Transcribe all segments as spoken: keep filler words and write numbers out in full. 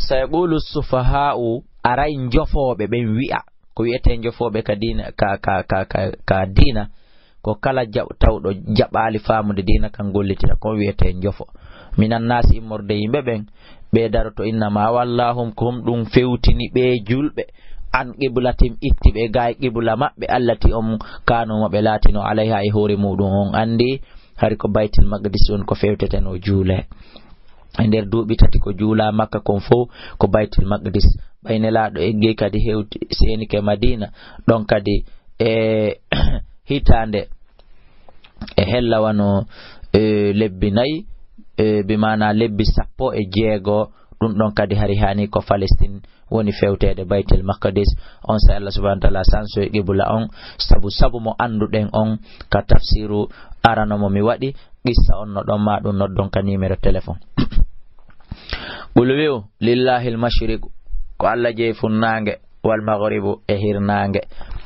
Sayaqulu sufaha'u, aray njofooɓe ɓen wi'a, ko wi'etee njofooɓe ka diina, ka, ka, ka, ka, ka diina, ko kala jaɓ-, tawɗo jaɓaali faamude diina kan gollitira, ko wi'etee njofo. Minan naasi, immorde yimɓe ɓen, ɓe daroto, innama wallahum, ko hum ɗum fewtini ɓe julɓe, an qiblatim, itti ɓe gaay qibla maɓɓe, allati on kanu mo ɓe laatino alayha e hoore muɗum on anndi, hari ko Baytil Maqdis on ko fewteteno juule. E nder duuɓi tati ko juula Makka kon fow ko Baytil Maqdis. Ɓay Nelaaɗo eggii kadi hewti seenike Madiina, ɗon kadi e hitaande e hella wano, e, lebbi nayi, e, bi maana lebbi sappo e jeego, ɗum ɗon kadi hari hani ko Palestine woni fewteede Baytil Maqdis. On saa'i Allah subhanahu wa ta'ala sansoyi qibla on, sabu, sabu mo annduɗen on ka tafsiru arano mo mi waɗi, qissa on no ɗon ma ɗum noddon ka numéro téléphone. Qul wi'u, lillahi al-mashriqu, ko Allah jeyi funnaange, wal maghribu e hirnaange.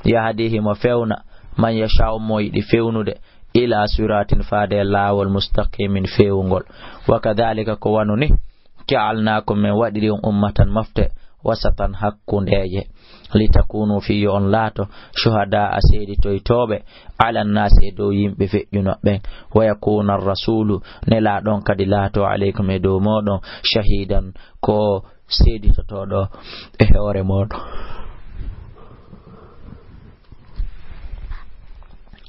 Yahdi himo fewna, man yasha'u mo yiɗi fewnude, ila siratin faade e laawol mustaqimin fewungol. Wa kadhalika ko wano ni, ja'alnakum men waɗiri on ummatan mofte, wasatan hakkundeeje. Litakunu fii yo on laato, shuhada a seeditoytooɓe, ala nnaasi e dow yimɓe feƴƴuno ɓen. Wa yakuna rasulu, nelaaɗo on kadi laato, aleykum e dow mooɗon, shahidan ko seeditotooɗo e hoore mooɗon.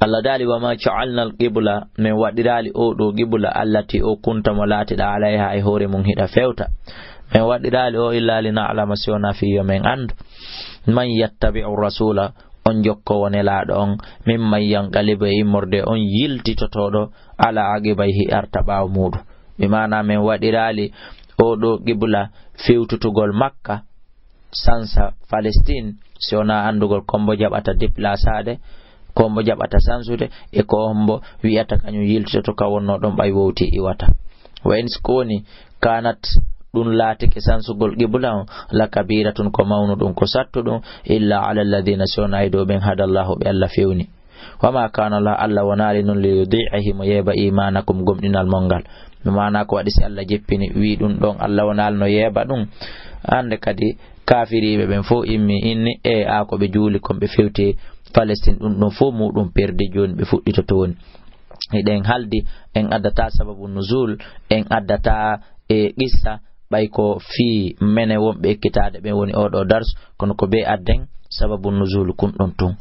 Allah daali, wa ma ja'alna al-qibla, men waɗiraali o ɗo qibla, allati o kunta mo laatiɗa alayha e hoore mum hiɗa fewta. Men waɗiraali o illa li na'lama si wona fii yo men anndu. Man yattabi'u rasula, on jokkowo nelaaɗo on, mimman yanqalibu e immorde on yiltitotooɗo ala aqibayhi arta ɓaawo muuɗum. Bi maana men waɗiraali o ɗo qibla fewtutugol Makka, sansa Palestine, si wonaa anndugol ko mbo jaɓata déplaçaade, ko mbo jaɓata sansude, e ko mbo wi'ata kañum yiltitoto ka wonnoo ɗon ɓay wowti iwata. Wa in si ko woni, kanat, ɗum laatike sansugol qibla on, la kabiratun ko mawnu ɗum, ko sattu ɗum, illa ala alladhina si wonaa e dow ɓen hadallahu ɓe Allah fewni. Wa ma kana Allah, Allah wonaali noon li yudi'a himo yeeba imanakum gomɗinal mon ngal. No maana ko waɗi si Allah jeppini, wi ɗum ɗon Allah wonaali no yeeba ɗum. Hannde kadi kaafiriiɓe ɓen fof immi inni, e a ko ɓe juuli kon ɓe fewti Palestine, ɗum ɗon fof muɗum perdi jooni ɓe fuɗɗitoto woni. Hiɗen haldi, en addata sababu nuzul, en addata e qissa, ɓay ko fii mene wonɓe ekkitaade ɓen woni oɗo dars, kono ko be adden sababu nuzul kun ɗon tun.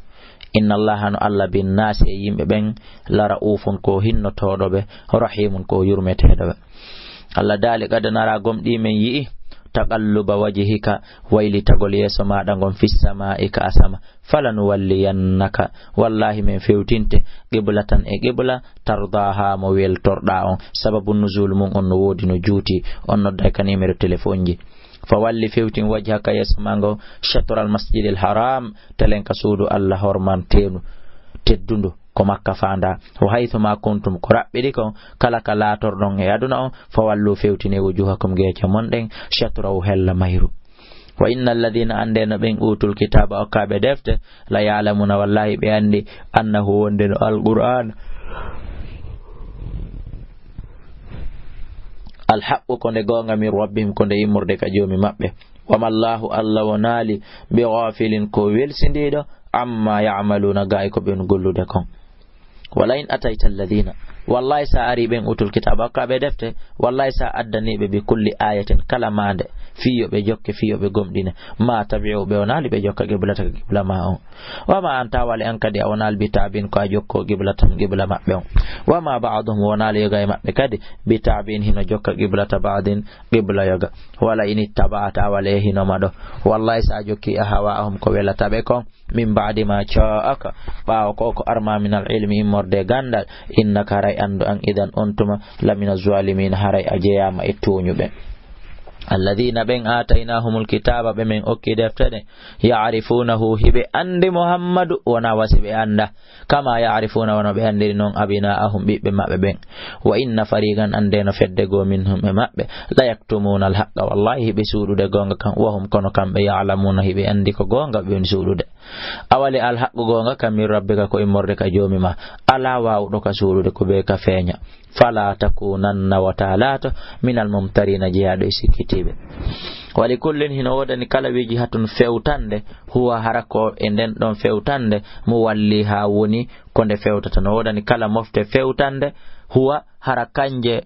Inna Allaha no Allah bin naasi e yimɓe ɓen la ra'ufun ko hinnotooɗo ɓe, rahimun ko yurmeteeɗo ɓe. Allah daali, qad nara gomɗii men yi'i, taqalluba wajhika waylitagol yeeso maaɗa ngon fis samaa'i ka asama. Falanuwalliyannaka, wallahi men fewtinte, qiblatan e qibla, tardaha mo weltorɗa on. Sababu nuzul mun on no woodi no juuti, on nodday ka numéro téléphone ji. Fa walli fewtin wajhaka yeeso ma ngo, shatral masjidil haram, telen ka suudu Allah hormanteenu, teddundu, ko Makka faanda. Wa haythu ma kuntum, ko raɓɓiɗi kon, kala ka laatorɗon e aduna on, fa wallu fewtine wujuhakum geece mon ɗen, shatrahu hella mayru. Wa inna alladhina, annde no ɓen utul kitaaba okkaaɓe defte, la ya'lamuna, wallahi ɓe anndi, annahu wonde no Alqur'aan alhaqqu ko nde goonga min rabbihim ko nde immorde ka joomi maɓɓe. Wa mallahu Allah wonaali bi ghafilin ko welsindiiɗo amma ya'maluna gaay ko ɓen gollude kon. Wala in atayta alladhina, wallahi sa ari ɓen utul kitaaba okkaaɓe defte, wallahi sa addani ɓe bi kulli ayatin kala maande, fii yo ɓe jokke, fii yo ɓe gomɗine, ma tabi'u ɓe wonaali ɓe jokka qiblata ka qibla ma on. Wa ma anta wala an kadi a wonaali bi tabi'in ko a jokko qiblatan qibla maɓɓe on. Wa ma ba'duhum wonaali yoga e maɓɓe kadi bi tabi'in hino jokka qiblata ba'din qibla yoga. Wala in ittaba'ta wala e hino maɗo. Wallahi sa jokki ahwa'ahum ko welata ɓe kon. Min ba'di ma ja'aka, ɓaawo ko ko arma min al ilmi immorde gandal, innaka haray anndu an idan on tuma, lamina zalimin haray a jeyaama e tooñuɓe. Alladhina ɓen ataynahumul kitaba ɓe men okki defte ɗen, ya'rifunahu hiɓe anndi Muhammadu wona wasi ɓe annda, kama ya'rifuna wano ɓe anndiri non abina'ahum ɓiɓɓe maɓɓe ɓen. Wa inna fariqan anndeno fedde goo minhum e maɓɓe, la yaktumuna al haqqa wallahi hiɓe suuɗude goonga kan, wa hum kono kamɓe ya'lamuna hiɓe anndi ko goonga ɓe woni suuɗude. Awale alhaqqu goonga ka min rabbika ko immorde ka joomi ma. Alaa waawuɗo ka suuɗude ko be ka feeña. Fala takunanna wata laato minal mumtarina jeyaaɗo e sikkitiiɓe. Wali kullin, hino woodani kala wijihatun fewtande, huwa hara ko e nden ɗon fewtande, mu walli haa woni ko nde fewtata. No woodani kala mofte fewtande, huwa hara kanje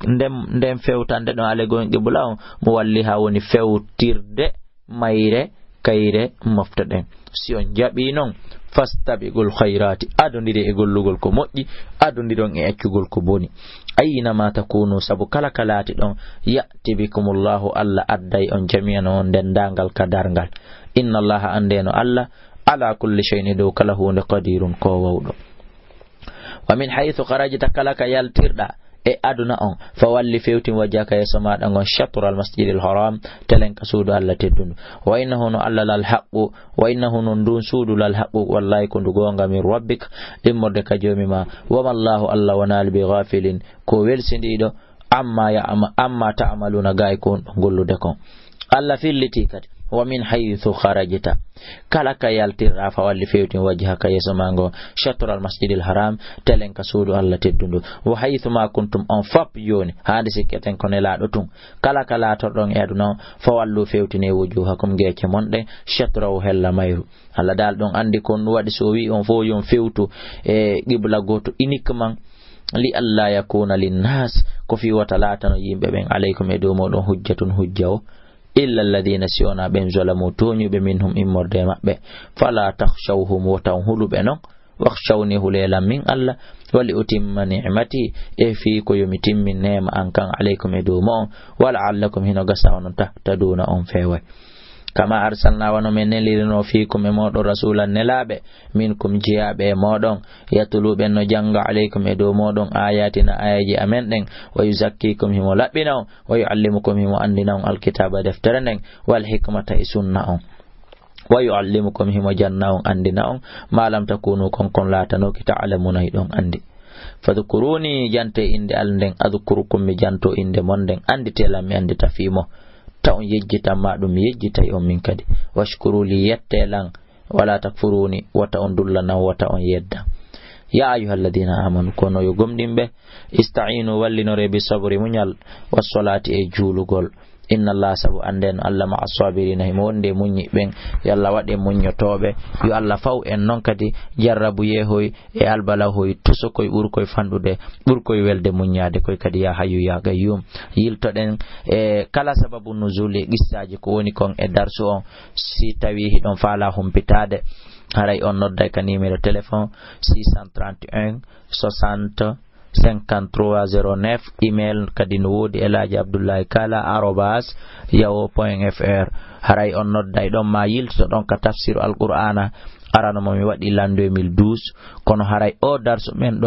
nden, nden fewtande ɗon ale gon qibla on, mu walli haa woni fewtirde mayre kayre mofte ɗen. Si on jaɓii non, fastabiqul khayraati, adondiri e gollugol ko moƴƴi, adondiron e accugol ko boni. Aynama takunu, sabu kala ka laati ɗon, ya'ti bikumullahu, Allah adday on jami'an on denndaangal ka darngal. Inna Allaha, anndeno Allah, ala kulli shay'in, e dow kala huunde, qadirun, ko wawɗo. Wa min haythu kharajta, kala ka yaltirɗa e aduna on, fa walli, fewtin, wajhaka, yeeso maaɗa ngon, shatral masjidil haram, telen ka suudu Allah teddundu. Wa innahu, no Allah, lal haqqu, wa innahu, no ndun suudu, lal haqqu, wallahi ko ndu goonga, min rabbik, immorde ka Joomi ma. Wa mallahu, Allah wonaali, bi ghafilin, ko welsindiiɗo, amma ya'ma-, amma ta'maluna, gaay ko on ɗon gollude kon. Allah filliti kadi, wa min haythu kharajta, kala ka yaltirɗa, fa walli, fewtin, wajhaka, yeeso ma ngo, shatral masjidil haram, telen ka suudu Allah teddundu. Wa haythu ma kuntum, on fop jooni, haandi sikketen ko Nelaaɗo tun. Kala ka laatorɗon e aduna on, fa wallu, fewtine, wujuhakum, geece mon ɗen, shatrahu, hella mayru. Allah dal ɗon anndi ko ɗum waɗi so o wi'i on fof yo on fewtu e qibla gooto uniquement, li alla yakuna linnas, ko fii wota laatano yimɓe ɓen, alaykum, e dow mooɗon, hujjatun, hujja o, illa alladina, si wonaa ɓen, zalamu, tooñuɓe, minhum, immorde e maɓɓe. Fala takhshawhum, wota on hulu ɓe non. Wakhshawni, hulee lan min Allah. Wali utimma ni'mati, e fii ko yo mi timmin neema an kan, alaykum, e dow mo'on. Wa la'allakum, hino gasa onon, tahtaduna, on feeway. Kama arsalna, wano men nelirino, fiikum, e mooɗon, rasulan, nelaaɓe, minkum, jeyaaɓe e mooɗon, yatlu, ɓen no jannga, alaykum, e dow mooɗon, ayatina, aayeeje amen ɗen, wa yuzakkikum, himo laɓɓina on, wa yuallimukum, himo anndina on, alkitaba, deftere nden, wal hikmata, e sunna on, wa yuallimukum, himo janna on, anndina on, ma lam takunu, kon kon laatanooki, ta'lamuna, hiɗon anndi. Fadhkuruni, jante innde Alla nden, adhkurkum, mi janto innde mon nden, anndite lan, mi anndita fii mo. Ta on yejjitan ma ɗum, mi yejjitay on min kadi. Washkuru li, yette lan, wala takfuruni, wota on dullanan, wota on yeddan. Ya ayyuhalladina amanu, kono yo gomɗinɓe, ista'inu, wallinore, bi sabri, muñal, wa solati, e juulugol. Inna Allah, sabu annden Alla, ma'a sabirina, himo wondi e muññiɓe ɓen. Yo Alla waɗ en muññotooɓe. Yo Alla faw en non kadi jarrabu yeehoy e albalahoy, tosokoy ɓurkoy fanɗude, ɓurkoy welde muññaade koy kadi, ya hayyu ya qayyum. Yiltoɗen e kala sababu nuzul e qissaaji ko woni kon e darsu on. Si tawi hiɗon faala humpitaade, haray on nodday ka numéro téléphone six cent trente et un soixante cinquante-trois zéro neuf, email kadi no woodi, Elaaji Abdullahi Kala arobas yahoo point F R. Haray on nodday ɗon ma yiltoɗon ka tafsiru Alqur'aana arano mo mi waɗi l'an deux mille douze, kono haray o darsu men ɗo